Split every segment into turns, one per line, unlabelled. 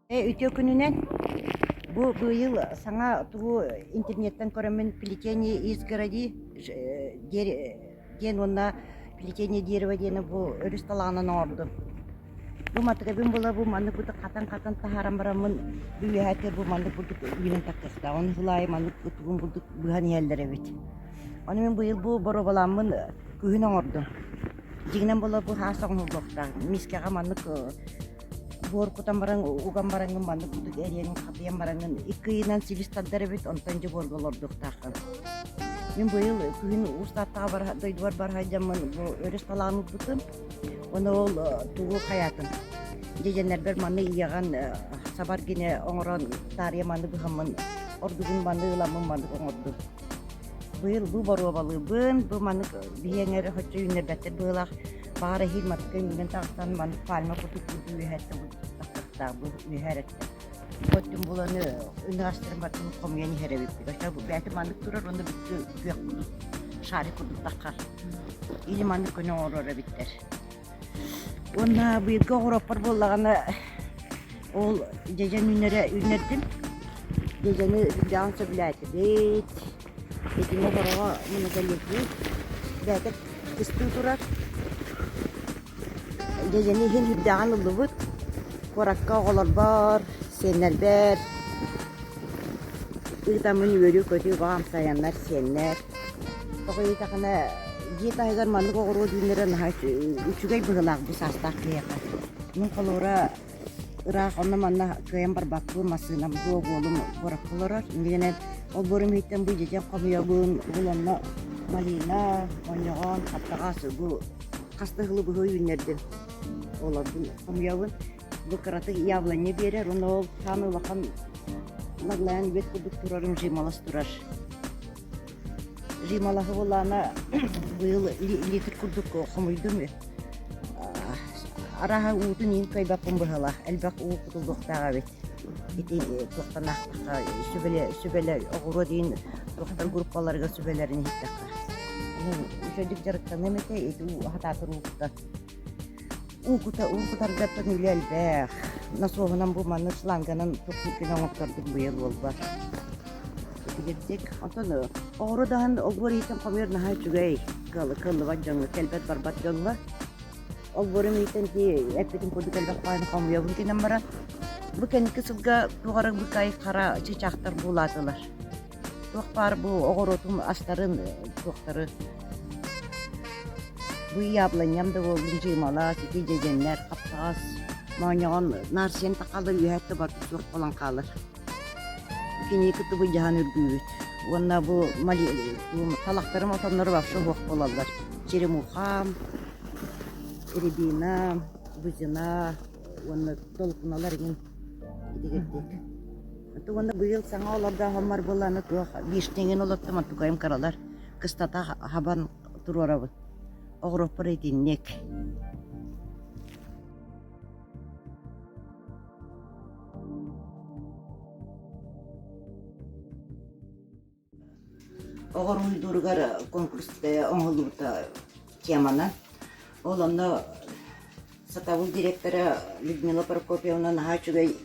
Үтүө күнүнэн! Бу быйыл саҥа тугу интернеттэн көрөммүн плетение изгороди диэн уонна плетение дерева диэни бу өрүс талаҕынан оҥордум. Бу матыгабын була бу маннык курдук хатан-хатан таһааран бараммын бу үөһээтигэр бу маннык курдук үүнэн тахсыахтаах. Ону сыл аайы маннык тугун курдук быһан иһэллэр эбит. Ону мин быйыл бу боруобалааммын күһүн оҥордум. Дьиҥинэн була бу хаас оҥоһуллуохтаах. Миискэҕэ маннык Буор кутан баран, уган бараҥҥын маннык курдук эриэҥин хатыйан бараҥҥын икки ыйынан силис тардар эбит, онтон дьэ буорга олордуохтааххын. Мин быйыл күһүн Уус Тааттаҕа бар дойдубар бар сылдьаммын бу өрүс талаан ылбытым. Ону ол тугу хайаатым. Дьэдьэннэрбэр маны ийэҕэн сабар гинэ оҥорон таарыйа маны быһаммын ордугун маны ыламмын маннык оҥордум. Быйыл бу боруобалыыбын, бу маннык биһиэҥэр соччо үүннэрбэттэр быһыылаах. Баҕар эһиил маттыга үүнэн тахсан маннык пальма курдук курдук үөһэттэн тахсыахтаах бу үөһэ эрэттэн. Оттон буланы ынырастарын бартын хомуйан иһэр эбиппит. Оччо бэйэтэ маннык турар уонна бүттү күөх курдук шарик курдук таххар. Или маннык көнө оҥорор эбиттэр. Уонна быйылгы оҕуруоппар буоллаҕына ол дьэдьэн үүнэрэ үүннэрдим. Дьэдьэни сүрдээҕин сөбүлээтибит. Итини хороҕо многолетний бэйэтэ кыстыы турар. Дьэдьэни иһин сүрдээҕин ыллыбыт. Куоракка оҕолорбор, сиэннэрбэр ыытаммын үөрүү-көтүү баҕам сайаннар сиэннэр. Тоҕо диэтэххинэ, дьиэ таһыгар маннык оҕуруот үүннэрэ наһаа үчүгэй быһыылаах бу саастаах киһиэхэ. Мин холобура ыраах онно-манна кыайан барбаппын, массыынам дуо уолум куоракка олорор. Иннинэн олбуорум иһиттэн бу дьэдьэн хомуйабын, ол онно малина, монньоҕон, хаптаҕас бу хас да сылы быһа үүннэрдим. Олорбун хомуйабын. Бу кыратык яблоня биэрэр, уонна ол саамай улахан лаглайан үөт курдук турарын жимолос турар. Жимолоһы булаана быйыл литр курдук хомуйдум. Арааһа уутун иин кыайбаппын быһыылаах, элбэх уу кутуллуохтаах эбит. Ити туохтан аахтахха сүбэлэ сүбэлэ оҕуруо диин туохтар группаларыгар сүбэлэрин иһиттэххэ. Үчүгэйдик дьарыктаныам этэ, ити уу хатаатар уу кута. Уу кута уу кутаргаттан үлэ элбэх. Насоһунан бу маннык шланганан туох оҥоттордум быйыл буолбат. Итигирдик. Онтон оҕуруо даһан олбуор иитэн хомуйар наһаа үчүгэй. Кыаллыбат дьоҥҥо, кэлбэт барбат дьоҥҥо. Олбуорум иитэн ити эппитим курдук элбэх баҕайыны хомуйабын гынан баран, бу кэнники сылга туох эрэ быкай хара чычаахтар буулаатылар. Туох баар бу оҕуруотум астарын туохтары бу яблоням да буоллун дьыымалаас, ити дьэдьэннэр, хаптаҕас, моонньоҕон наар сиэн тахалар үөһэ өттө барыта суох буолан хаалар. Кинини кытта былдьаһан үргүүбүт. Уонна бу талахтарым отонноро вообще суох буолаллар. Черемухам, рябина, бузина уонна долгуналар иҥин итигирдик. Уонна быйыл саҥа олордооһоммор буоллаҕына туох вишняҥын олортум, онтукайым кыралар. Кыстата хабан туруорабын. Оҕуруоппар итинник. Оҕо уруһуйдууругар конкурс оҥоһуллубута теманан. Ол онно сатабыл директора Людмила Прокопьевна наһаа үчүгэй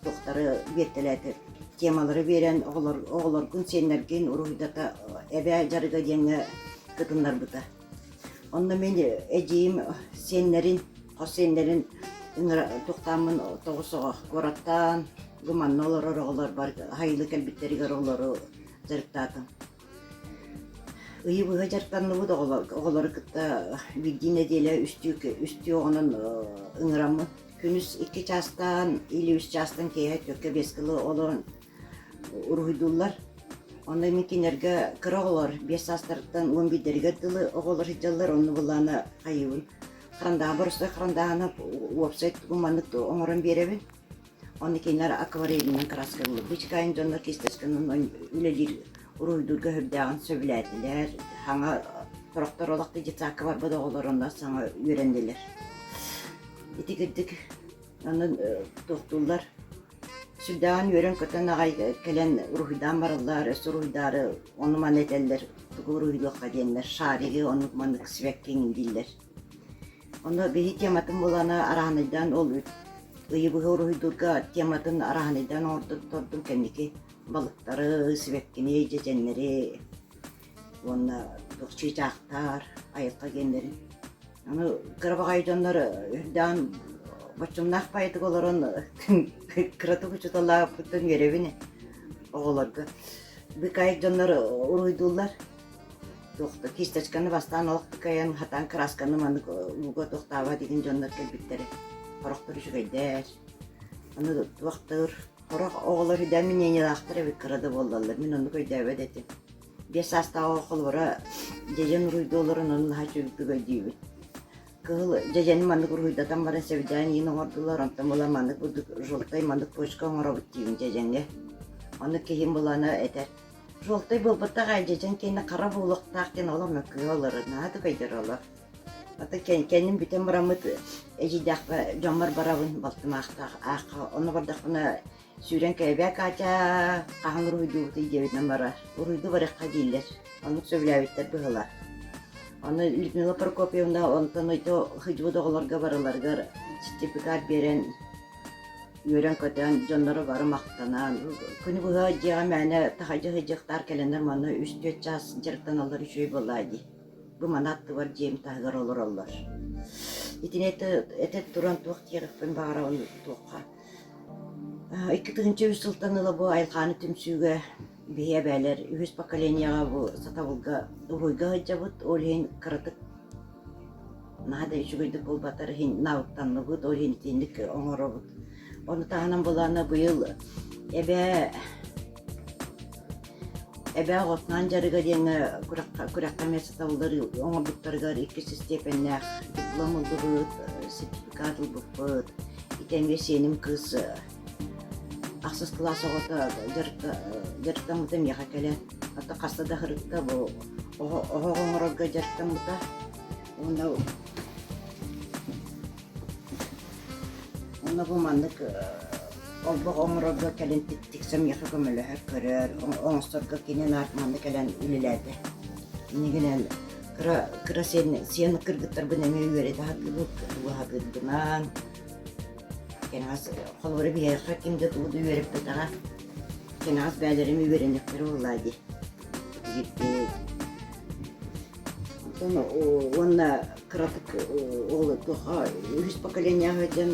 туохтары биэртэлээтэ. Темалары биэрэн оҕолор оҕолоргун, сиэннэргин уруһуйдата эбээ дьарыга диэҥҥэ кытыннарбыта. Онно мин эдьиийим сиэннэрин, хос сиэннэрин ыҥыра туохтааммын тоҕус оҕо куораттаан, бу манна олорор оҕолор бары хайылыы кэлбиттэригэр олору дьарыктаатым. Ыйы быһа дьарыктанныбыт оҕолору кытта биирдии нэдиэлэ үстүү үстүү оҕонон ыҥыраммын. Күнүс икки чаастан или үс чаастан киэһэ түөркэ биэскэ дылы олорон уруһуйдууллар. Онно мин кинилэргэ кыра оҕолор биэс саастарыттан уон биирдэригэр дылы оҕолор сылдьаллар, онно былаана хайыыбын. Харандааһы боростуой харандааһына уопсай маннык оҥорон биэрэбин. Онно кинилэр акварелинэн краскалыыр. Бычкайын дьоннор кисточканан үлэлиир уруһуйдуурга сүрдээҕин сөбүлээтилэр. Саҥа сорохтор олох да детсадка барбыт оҕолор онно саҥа үөрэннилэр. Ити кырдьык онон туохтууллар. Сүрдээҕин үөрэн-көтөн аҕай кэлэн уруһуйдаан бараллар, өссө уруһуйдаары ону-маны этэллэр, тугу уруһуйдуохха диэннэр, шаригы оннук маннык сибэкки дииллэр. Онно биһи тематын булана араанайдаан ол үт. Ыйы быһа уруһуйдуурга тематын арааһынайдаан оҥортордум кэнники балыктары, сибэккини, дьэдьэннэри уонна туох чыычаахтар, айылҕа гиэннэрин. Аны кыра баҕайы дьоннор үрдээн боччумнаах баайытык олорон кыратык учууталлаабыппыттан үөрэбин оҕолорго. Быыкаайык дьоннор уруһуйдууллар. Туох да кисточканы бастаан олох тыкайан, хатаан красканы маннык ууга туохтаабат игин дьоннор кэлбиттэрэ. Сорохтор үчүгэйдэр. Аны туохтуур сорох оҕолор үрдээн мнениелаахтар эбит кыра да буоллаллар. Мин оннук өйдөөбөт этим. Биэс саастаах оҕо холобура дьэдьэн уруһуйдуу олорон ону наһаа үчүгэйдик өйдүүбүт. Кыһыл дьэдьэни маннык уруһуйдатан баран сэбидээн иин оҥордулар, онтон була маннык курдук желтай маннык почка оҥоробут диибин дьэдьэҥҥэ. Ону киһим булана этэр, желтай буолбатах ээ, дьэдьэн киэнэ хара буолуохтаах диэн олох мөккүһэ олорор, наһаа да көйдөр олох. Ата кэннин бүтэн бараммыт эдьиийдээхпэ дьоммор барабын, балтым аахтаах аахха, онно бардахпына Сүүрэн кэбээ Катя хаһан уруһуйдуубутуй диэбитинэн барар. Уруһуйду барыахха дииллэр. Оннук сөбүлээбиттэр быһыылаах. Аны Людмила Прокопьевна онтон ити сылдьыбыт оҕолорго барыларыгар сертификат биэрэн үөрэн-көтөн, дьонноро бары махтанан, күнү быһа дьиэҕэ мээнэ таһырдьа сылдьыахтаах кэлэннэр манна үс-түөрт чаас дьарыктаналлар үчүгэй буоллаа дии. Бу маны аттыбар дьиэм таһыгар олороллор. Итини этэ туран туох диэхпин баҕарабын туохха 2003 сылтан ыла бу Айылҕааны түмсүүгэ биһи эбээлэр үһүс поколениеҕа бу сатабылга уһуйга сылдьабыт. Ол иһин кыратык наһаа да үчүгэйдик буолбатар иһин навыктанныбыт, ол иһин итинник оҥоробут. Ону таһынан былаана быйыл эбээ эбээ оҕотунаан дьарыга диэҥҥэ күрэххэ, күрэххэ эмиэ сатабыллар оҥорбуттарыгар иккис истиэпэннээх диплом ыллыбыт, сертификат ылбыппыт. Ити эмиэ сиэним кыыс ахсыс кылаас оҕото дьарыктаммыта миэхэ кэлэн, хата хаста да сырытта бу оһох оҥорорго дьарыктаммыта. Уонна Онно бу маннык олбох оҥорорго кэлин тиксэн миэхэ көмөлөһөр, көрөр, оҥосторго кини наар манна кэлэн үлэлээтэ. Иннигинэн кыра кыра сиэн, сиэн кыргыттарбын эмиэ үөрэтэ сатыыбыт, тугу сатыырбынан. Кэнэҕэс холобура биһиэхэ ким да тугу да үөрэппэтэҕэ. Кэнэҕэс бэйэлэрим үөрэниэхтэрэ буоллаа дии. Итигирдик. Онтон уонна кыратык ол туохха үһүс поколениеҕа сылдьан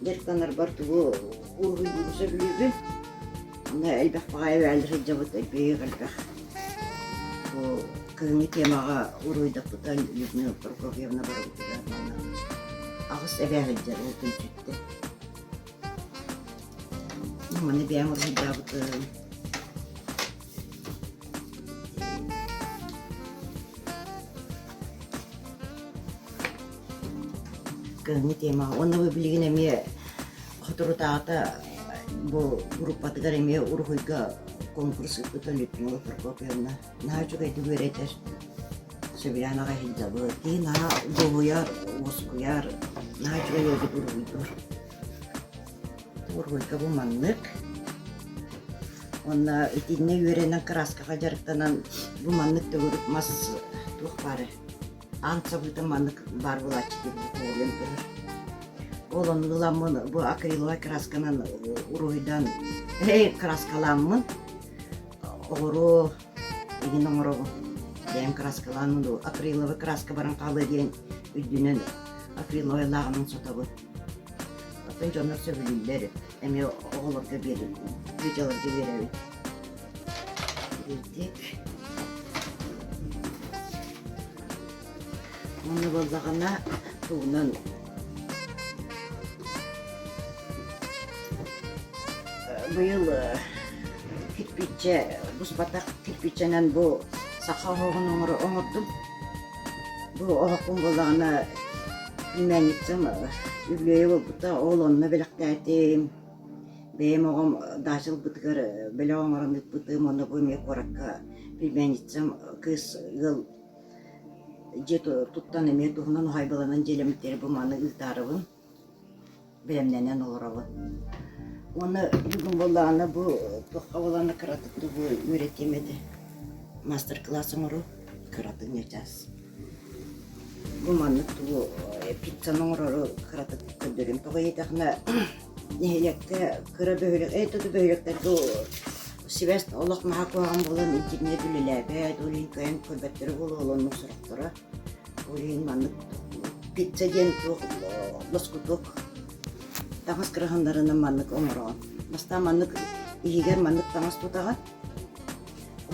дьарыктанарбар тугу уруһуйдууру сөбүлүүбүн. Онно элбэх баҕайы эбээлэр сылдьабыт, элбэх элбэх. Бу кыһыҥҥы темаҕа уруһуйдаппыта Людмила Прокопьевна барыбытыгар манна аҕыс эбээ сылдьар ол түмсүүттэн. Маны бэйэм уруһуйдаабытым. Кыһыҥҥы темаҕа уонна бу билигин эмиэ соторутааҕыта бу группатыгар эмиэ уруһуйга конкурс ыыппыта Людмила Прокопьевна наһаа үчүгэйдик үөрэтэр, сөбүлээн аҕай сылдьабыт. Киһи наһаа дуоһуйар, уоскуйар, наһаа үчүгэй уруһуйдуур. Уруһуйга бу маннык. Уонна итиннэ үөрэнэн кырааскаҕа дьарыктанан бу маннык төгүрүк мас туох баарый аан сабыыта маннык баар буолааччы диэн көҕүлүөн турар. Ол ону ыламмын бу акриловай красканан уруһуйдаан краскалааммын оҕуруо игин оҥоробун. Бэйэм краскалаанмын акриловай краска баран хаалыа диэн үрдүнэн акриловай лааҕынан сотобун. Оттон дьоннор сөбүлүүллэр, эмиэ оҕолорго биэрэбит, дьүдьэлэргэ биэрэбит. Биирдик. Уонна буоллаҕына тугунан быйыл кирпииччэ буспатах кирпииччэнэн бу саха оһоҕун оҥордум. Бу оһохпун буоллаҕына Племянницам үбүлүөйэ буолбута, ол онно бэлэхтээтим. Бэйэм оҕом даача ылбытыгар бэлэх оҥорон ыыппытым, онно бу эмиэ куоракка племянницам кыыс ыал дьиэ туттан эмиэ туһунан уһаайбаланан дьиэлэммиттэрэ бу маны ыытаарыбын, бэлэмнэнэн олоробун. Уонна бүгүн буоллаҕына бу туохха буоллаҕына кыратык тугу үөрэтиэм этэ. Мастер-класс оҥоруу кыратык ньачаас. Бу маннык тугу пиццаны оҥорору кыратык көрдөрүм. Тоҕо диэтэххинэ нэһилиэккэ кыра бөһүөлэк, э туту бөһүөлэктэргэ сибээс олох наһаа куһаҕан буолан интернет үлэлээбэт, ол иһин кыайан көрбөттөрө буолуо ол оннук сорохторо. Ол иһин маннык пицца диэн туох лоскутуок таҥас кыраһыннарынан маннык оҥороҕун. Бастаан маннык иһигэр маннык таҥас тутаҕын.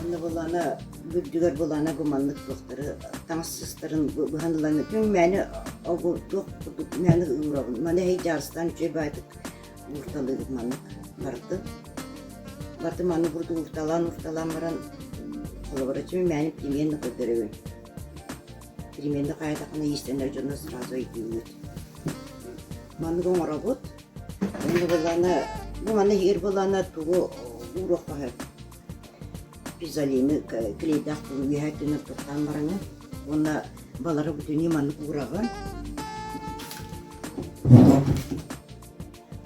Онно былаана үрдүгэр былаана бу маннык туохтары таҥас сыстарын быһан ылан түҥ мээнэ огу туох курдук мээнэ уурабын. Маны эһэй дьаарыстаан үчүгэй баайдык уурталыыбыт маннык барытын. Барытын маннык курдук уурталаан уурталаан баран холобура түҥ мээнэ пельмени көрдөрөбүн. Переменный хайатахына иистэнэр дьоно сразу өйдүүгүт. Маннык оҥоробут. Уонна былаана, бу манна иһигэр былаана тугу ууруохха сөп. Пизолины клейдаах тугу үөһэ өттүнэн туттаан бараҥын. Уонна балары бүтүннүү маннык уураҕын.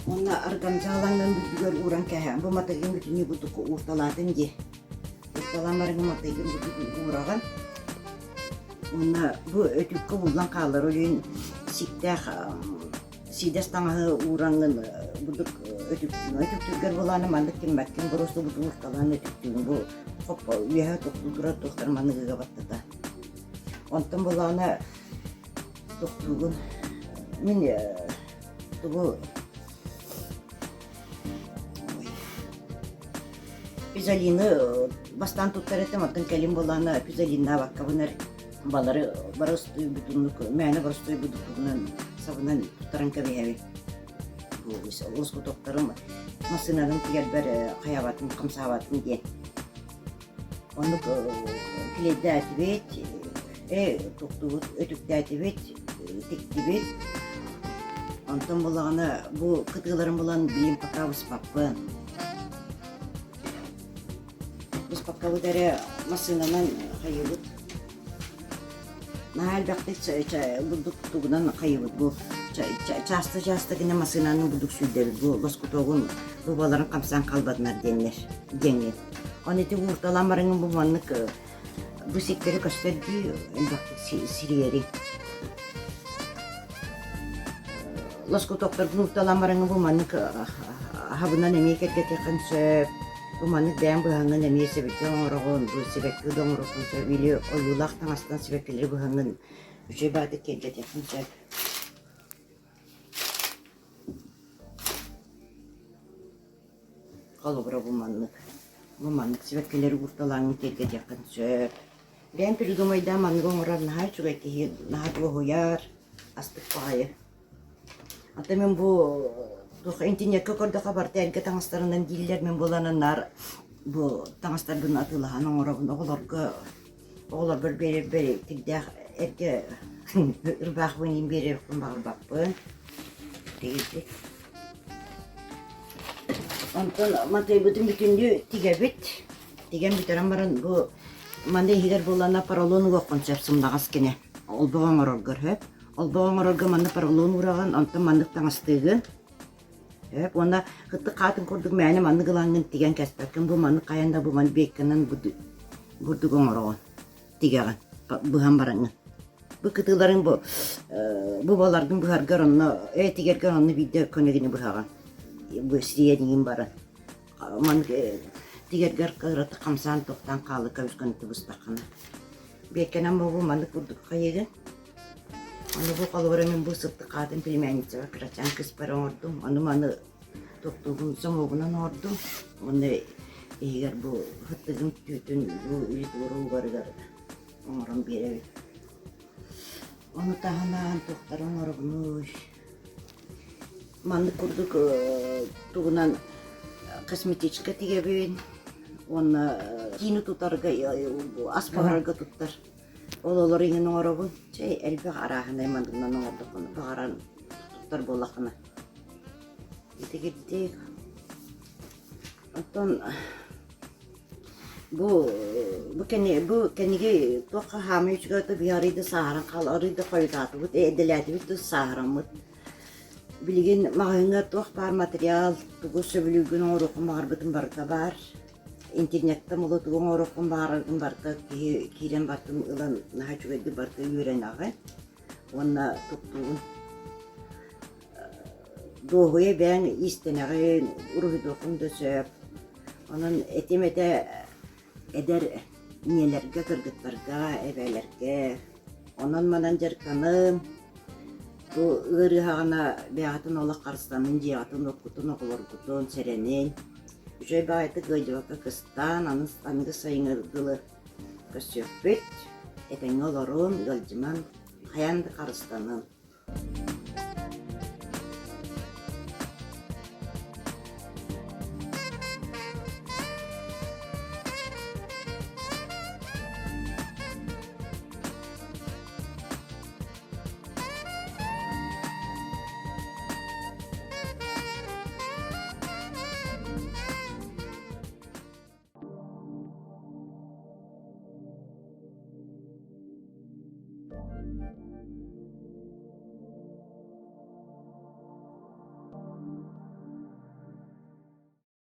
Уонна органзалаҥҥын үрдүгэр ууран кэһээн, бу матыгын бүтүннүү курдук уурталаатын дии. Уурталаан бараҥын матыгын бүтүннүү уураҕын. Уонна бу өтүүккэ ууллан хаалар, ол иһин сиктээх сиидэс таҥаһы уураҥҥын бурдук өтүктүүн. Өтүктүүргэр буолааны маннык киммэккин, боруоста бутун уурталаан өтүктүүн. Бу хоп үөһэ тохтуу турар туохтар маннык ыга баттата. Онтон буолаана тохтуугун мин тугу Пизолины бастаан туттар этим, оттон кэлин буоллаҕына пизолиннаабаккабын эр балары боростуойбутуннук, мээнэ боростуойбутунан сабынан туттаран кэбиһэбин. Лоскутоктарым массыынанан тигэрбэр хайаабатын, хамсаабатын диэн. Оннук килиэйдээтибит, туттубут, өтүктээтибит, тиктибит. Онтон буллаҕына бу кытыыларын булан билим пока быспаппын. Быспаккабыт эрэ массыынанан хайыыбыт. Наһаа элбэхтик бурдук тугунан хайыыбыт бу чааста-чааста гына массыынаны бурдук сүүрдэбит бу лоскутуогун бубаларын хамсаан хаалбатынар диэннэр диэҥҥин. Аны ити уурталаан бараҥҥын бу маннык бу сиктэри көстөр дии элбэхтик сириэри. Лоскутуоктаргын уурталаан бараҥҥын бу маннык аһабынан эмиэ кэргэтиэххин сөп. Бу маннык бэйэҥ быһаҥҥын эмиэ сибэкки оҥороҕун, бу сибэкки да оҥоруоххун сөп или ойуулаах таҥастан сибэккилэри быһаҥҥын үчүгэй баҕайытык киэргэтиэххин сөп. Холобура бу маннык. Бу маннык сибэккилэри уурталааҥҥын киэргэтиэххин сөп. Бэйэм придумайдаан манныгы оҥорор наһаа үчүгэй киһи наһаа дуоһуйар, астык баҕайы. Ата мин бу туох интиниэккэ көрдөххө барыта эргэ таҥастарынан дииллэр, мин буолан наар бу таҥастарбын атыылаһан оҥоробун оҕолорго оҕолорбор биэрэрбэр тирдээх эргэ ырбаахпын иин биэриэхпин баҕарбаппын. Тигирдик. Онтон матыйбытын бүтүннүү тигэбит. Тигэн бүтэрэн баран бу манна иһигэр буоллаҕына поролон угуоххун сөп сымнаҕас кини. Олбох оҥороргор сөп. Олбох оҥорорго манна поролон уураҕын, онтон маннык таҥастыыгын. Сөп. Уонна кыттык хаатын курдук мээнэ маннык ылаҥҥын тигэн кэспэккин. Бу маннык хайан да бу маннык биэккэнэн бурдук оҥороҕун, тигэҕин, быһан бараҥҥын. Бу кытыыларыҥ бу бу баларгын быһаргар онно э тигэргэр онно биирдэ көнөгүнү быһаҕын. Бу сириэдиҥин баран. Маннык тигэргэр кыратык хамсаан тохтоон хаалыкка үскөнүтэ быстаххына. Биэккэнэн бу маннык курдук хайыгын. Аны бу холобура мин бу сыттык хаатын племянницаҕа кырачаан кыыспар оҥордум. Ону маны туохтуубун сомуогунан оҥордум. Уонна иһигэр бу сыттыгым түүтүн бу литура угарыгар оҥорон биэрэбин. Ону таһынан туохтары оҥоробунуй? Маннык курдук тугунан косметичка тигэбин уонна киини тутарга ас буһарарга туттар. Ол олор иҥин оҥоробун. Чэй элбэх арааһынай манныгынан оҥордоххуна баҕаран туттар буоллаххына. Итигирдик. Оттон бу бу кэни бу кэниги туохха хаамыы үчүгэй ото биһи арыый да сааһыран хаал арыый да хойутаатыбыт эрдэлээтибит да сааһыраммыт. Билигин маҕаһыыҥҥа туох баар материал, тугу сөбүлүүргүн оҥоруоххун баҕарбытын барыта баар. Интернеттэн буолуо тугу оҥоруоххун баҕараргын барыта киһи киирэн бартын ылан наһаа үчүгэйдик барыта үөрэнэҕин. Уонна туттуубун дуоһуйа бэйэҥ иистэнэҕин, уруһуйдуоххун да сөп. Онон этим этэ эдэр ийэлэргэ, кыргыттарга, эбээлэргэ онон-манан дьарыктаным. Бу ыарыһаҕына бэйэҕитин олох харыстанын, дьиэҕитин-уоккутун, оҕолоргутун сэрэнин. Үчүгэй баҕайытык ыалдьыбакка кыстаан, аны аныгы сайыҥҥа дылы көрсүөхпүт. Этэҥҥэ олорун, ыалдьыман, хайаан да харыстанын.